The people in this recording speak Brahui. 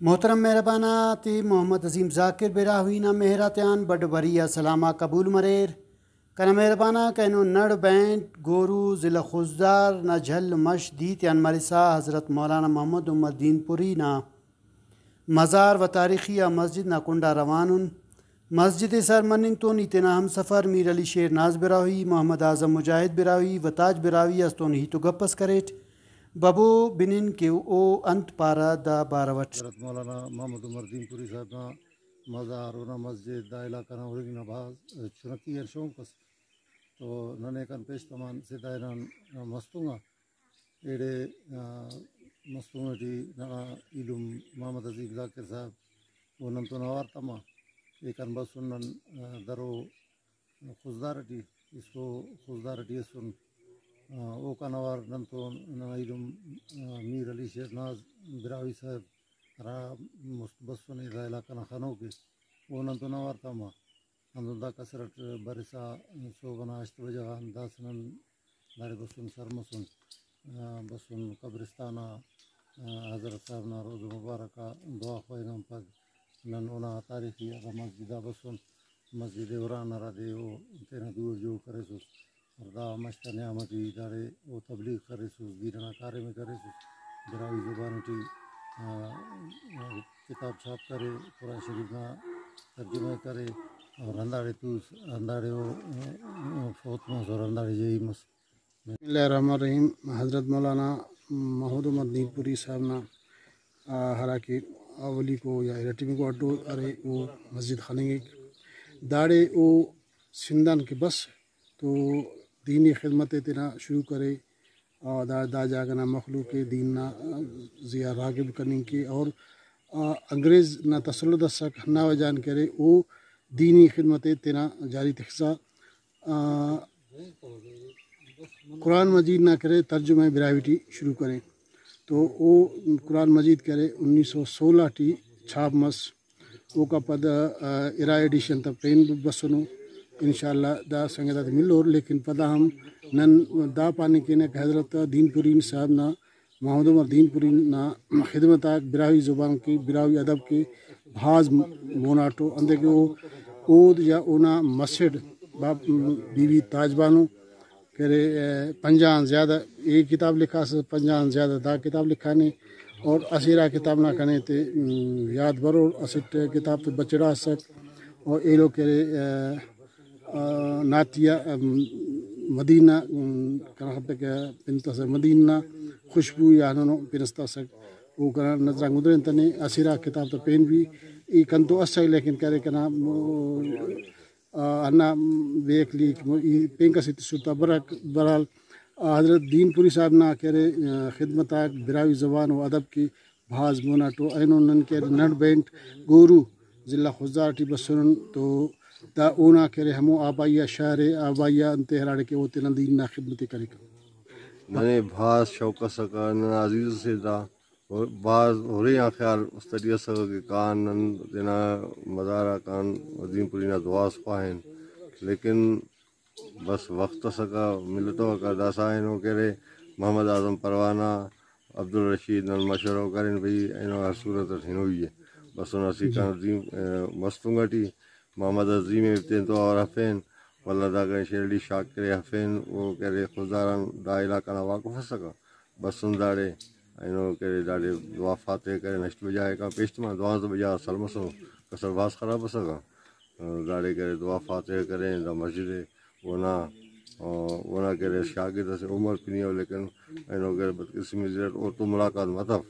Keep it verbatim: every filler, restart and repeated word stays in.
محترم مہربان آتے محمد عظیم ذاکر براہوئی نا مہر آتیان بڈ بری آ سلام آ قبول مریر۔ کنا مہربان آک اینو نڑ بینٹ گورو ضلع خضدار نا جھل مش دی تیان مرسا حضرت مولانا محمد عمر دین پوری نا مزار و تاریخی آ مسجد نا کنڈا روان ان۔ مسجد ءِ سر مننگ تون ای تینا ہمسفر میر علی شیر ناز براہوئی، محمد اعظم مجاہد براہوئی و تاج براہوئی اس تون ہیت و گپ اس کریٹ۔ ببو بنن کہ او انت پارہ دا بارو اٹ۔ حضرت مولانا محمد عمر دین پوری صاحب نا مزار، اونا مسجد، دا علاقہ نا ہرنگ نا بھاز چنکی آن شونق ئس۔ تو ننے کن پیش تمان سدھا ہنان مستونگ آ۔ ایڑے، آ، مستونگ ٹی ننا ایلم محمد عظیم ذاکر صاحب او نن تون اوار تما۔ ایکان بسن نن، آ، درو خضدار ٹی، ایسکو خضدار ٹی اسن۔ آ، اوکان اوار نن تون ننا ایلم، آ، میر علی شیر ناز براہوئی صاحب ہرا مست بسنے دا علاقہ نا خنوکے، او نن تون اوار تما۔ ہندن دا کسر اٹ برسا صوب ئنا ہشت بجہ غان داسہ نن داڑے بسن، سر مسن، آ، بسن قبرستان آ، آ، حضرت صاحب نا روضہ مبارک آ دعا خواہنگ آن پد نن اونا تاریخی ہرا مسجد آ بسن، مسجد عمران ہرادے او تینا دو اٹ جوڑ کریسس۔ اور دا مش تا نیام ٹی داڑے او تبلیغ کریسس، دین ئنا کاریم ءِ کریسس، براہوئی زبان ٹی، آ، آ، کتاب چھاپ کرے، قرآن شریف نا ترجمہ ءِ کرے اور ہنداڑے توس، ہنداڑے او، آ، فوت مس اور ہنداڑے جہی مس۔ بسم اللہ الرحمن الرحیم۔ حضرت مولانا محمد عمر دین پوری صاحب نا، آ، ہراکہ اولیکو یا ارٹمیکو اڈو ارے، او مسجد خننگک۔ داڑے او سندھ آن کہ بس تو دینی خدمت ءِ تینا شروع کرے۔ آ، دا، دا جاگہ نا مخلوق ءِ دین نا، آ، زی آ راغب کننگ کے اور، آ، انگریز نا تسلط ئسک، ہندا وجہ آن کہ ارے او دینی خدمت ءِ تینا جاری تخسا، آ، قرآن مجید نا کہ ارے ترجمہ ءِ براہوئی ٹی شروع کرے۔ تو او قرآن مجید کہ ارے انیس سو سولہ ٹی چھاپ مس۔ اوکا پد، آ، ارا ایڈیشن تا پین بسنو۔ انشاءاللہ دا سنگت آتے ملور، لیکن پدا ہم نن دا پاننگ کینہ کہ حضرت دین پوری صاحب نا، محمد عمر دین پوری نا خدمت آک براہوئی زبان کے، براہوئی ادب کے بھاز موناٹو، اندے کہ او، اود یا اونا مسڑ با-، بی بی تاج بانو، کہ ارے، آ، پنجاہ آن زیادہ اے کتاب لکھاسس، پنجاہ آن زیادہ دا کتاب لکھانے۔ اور اسہ ارا کتاب نا کنے تے، م، یات برور، اسٹ کتاب تو بچڑا ئسک۔ اور ایلو کہ ارے، آ، آ، نعتیہ، م، مدینہ، م، کنا خبر کہ پن تس مدینہ خوشبو یا ہندنو پن اس تسک۔ او کنا نظران گدرینتنے اسہ ارا کتاب تا پین بھی ای کنتو اسک، لیکن کہ ارے کنا، م، آ، ہندا بے عقلی ٹی ای پین کس ءِ تسر تا برک۔ بہرحال، آ، حضرت دین پوری صاحب نا کہ ارے، آ، خدمت آک براہوئی زبان و ادب کے بھاز موناٹو۔ اینو نن کہ ارے نڑ بینٹ گورو ضلع خضدار ٹی بسنن، تو دا اونا کہ ارے ہمو آبائی آ شار ءِ، آبائی آ انت ءِ ہراڑے کہ او تینا دین نا خدمت ءِ کریکہ۔ ننے بھاز شوق ئسکہ، ننا عزیز اسے دا۔ اور بھاز ہُرے آن خیال است ٹی اسکہ کہ کان نن تینا مزار آ کان دین پوری نا دعا اس خواہن، لیکن بس وخت اسکہ ملتوکہ۔ داسہ اینو کہ ارے محمد اعظم پروانہ، عبدالرشید نن مشورہ ءُ کرین بھئی اینو ہر صورت اٹ ہنوئی ءِ۔ بس اونا اسیکان عظیم، ءِ، مستونگ اٹی محمد عظیم ءِ تین تو اور ہرفین، ولدا داکان شیر علی شاکر ءِ ہرفین، او کہ ارے خضدار آن دا علاقہ نا واقف اسکہ۔ بسن داڑے اینو کہ ارے داڑے دعا فاتحہ کرین، ہشت بجہ غاکان پیش تما، دوانزدہ بجہ آ سر مسنو، کسر بھاز خراب اسکہ۔ داڑے کہ ارے دعا فاتحہ کرین، دا مسجد ءِ اونا، اونا کہ ارے شاگرد اسے عمر پنی ءُ، لیکن اینو کہ ارے بدقسمی سے اٹ اوڑتون ملاقات متو۔